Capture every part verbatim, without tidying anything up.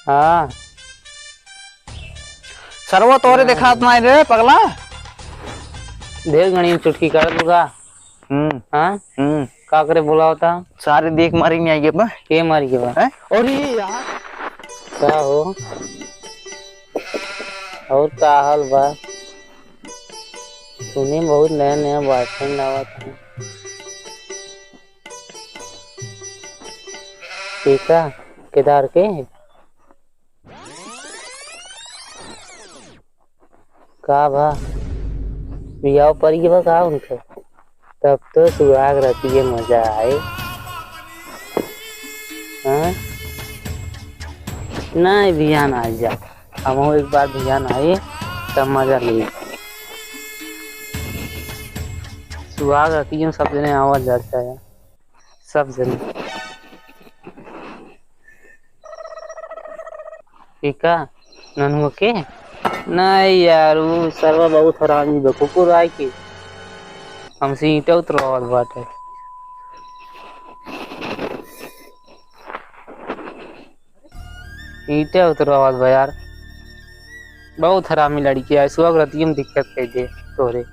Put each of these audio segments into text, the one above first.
हाँ। सरवा तोरे हाँ। देखात नाहीं रे पगला। ढेर घणी चुटकी करत बा। हम्म। हाँ? हम्म। का करे बोलावता? सारे देख मारी नहीं आई बा। के मारी के बा? हैं? अरे यार। का हो? और का हाल बा? सुने बहुत नया नया boyfriend आवत है। के का? केदार के? का भा? बियाह परी बा का उनके? तब तो सुहाग रतिये मजा आए। हाँ? नहीं, बिहान आ जा। हमहू एक बार बिहान आई, तब मजा ली। सुहाग रतिये में सब जने आवत जात है, सब जने। ई का? नन्हू के? नहीं यार, ऊ सरवा बहुत हरामी बा, कुकुर आए के हमसे ईंटा उतरवावत बाटे। ईंटे उतरवावत बा यार, बहुत हरामी लड़की है, सुहाग रतिये में दिक्कत कर दे तोरे।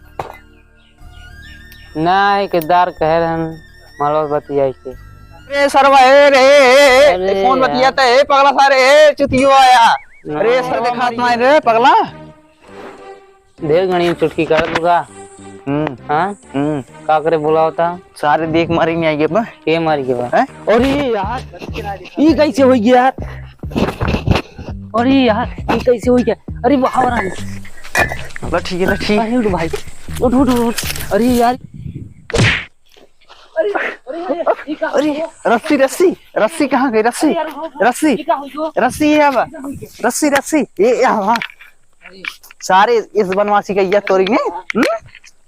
ना, केदार कहे रहन, मलवा बतियाई के। अरे सरवा, ए रे, ए, ए, अरे फोन यार। बतियाता है, पगला सारे, ए, चुतियो आया। अरे ना। सर, देखात नाहीं रे, पगला। ढेर घणी चुटकी करत बा। हम्म। हाँ? हम्म। का करे बोलावता? सारे देख मारी नहीं आई बा। के मारी के बा? हैं? अरे यार, ई कैसे हो गया यार? अरे यार, ई कैसे हो गया? अरे वाह, वाह, वाह। ला ठीक है, ला ठीक। अरे उठ भाई, उठ, उठ, उठ। अरे यार। अरे, अरे, अरे, ये का अरे, हो गया? रस्सी, रस्सी, रस्सी कहाँ गई? रस्सी, अरे यार, हो, हो, रस्सी, ये का हो गया? रस्सी है अब। ये का हो गया? रस्सी, रस्सी, ये, ये, हाँ। अरे। सारे इस बनवासी का ये तोरी ने, हम्म?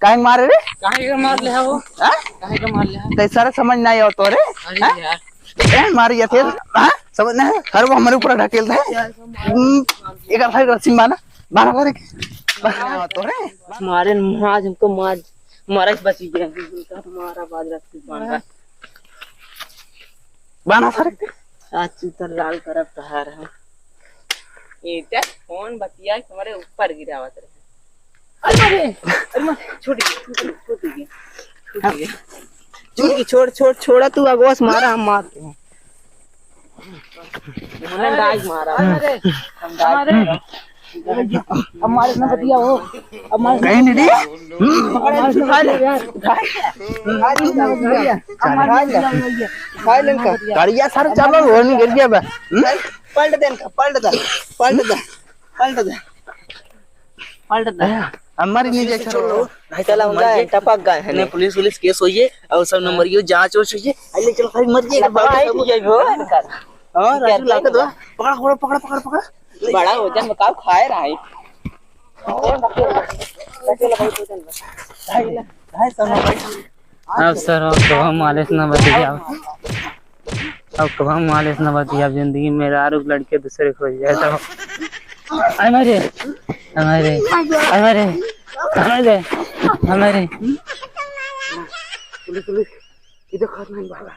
काहे मारे रे? काहे का मार ले हो? हाँ? काहे का मार ले हो? तो सारा समझ ना आयो तोरे? अरे हाँ? यार। ए, मार ये फिर, हाँ? समझ ना है? हर वो हमारे ऊपर ढकेल दे। हम्म, एक आध रस्सी मारना, मारा मारे। तोरे? मारे मार, हमको मार, मारा के बची गया। मारा बाद रस्सी बांधा। बांधा सारे। आज तू तो लाल करब तहार हम। ये क्या फोन बतिया के हमारे ऊपर गिरावत रहे। अरे मारे, अरे मारे, छूट गया, छूट गया, छूट गया, छूट गया। छूट गया, छोड़, छोड़, छोड़ा तू, अगवा से मारा, हम मारते हैं। हमने डाइव मारा। अरे, हम डाइव अरे। मारा। अब मारे ना बतिया हो, अब मारे कहीं नहीं रे। अब मारे ना बतिया यार। अब मारे ना बतिया। खा ले इनका। गाड़िया सारे चालल हो नहीं गिर गया बा। हम्म? पलट दे इनका, पलट दे, पलट दे, पलट दे। पलट दे। हमारी नहीं जाए छोड़ो। भाई साला उनका टपक गए हैं। नहीं, पुलिस वुलिस केस होइए और सब नंबरियो जांच वांच होइए। अरे चलो भाई मर जाएगा बाबा, भाई सब। ये वो इनका। और क्या राजू लाके दो। पकड़, पकड़, पकड़, पकड़, पकड़। बड़ा वजन में काउ खाए रहा है। अब सर, अब कबहुँ मालिश ना बतियाब। अब कबहुँ मालिश ना बतियाब। जिंदगी में मेहरारू के लड़के दूसरे खोज जाए तो। अरे मारे, अरे मारे, अरे मारे, अरे मारे, अरे मारे। पुलिस, पुलिस, इधर खत नहीं भागा।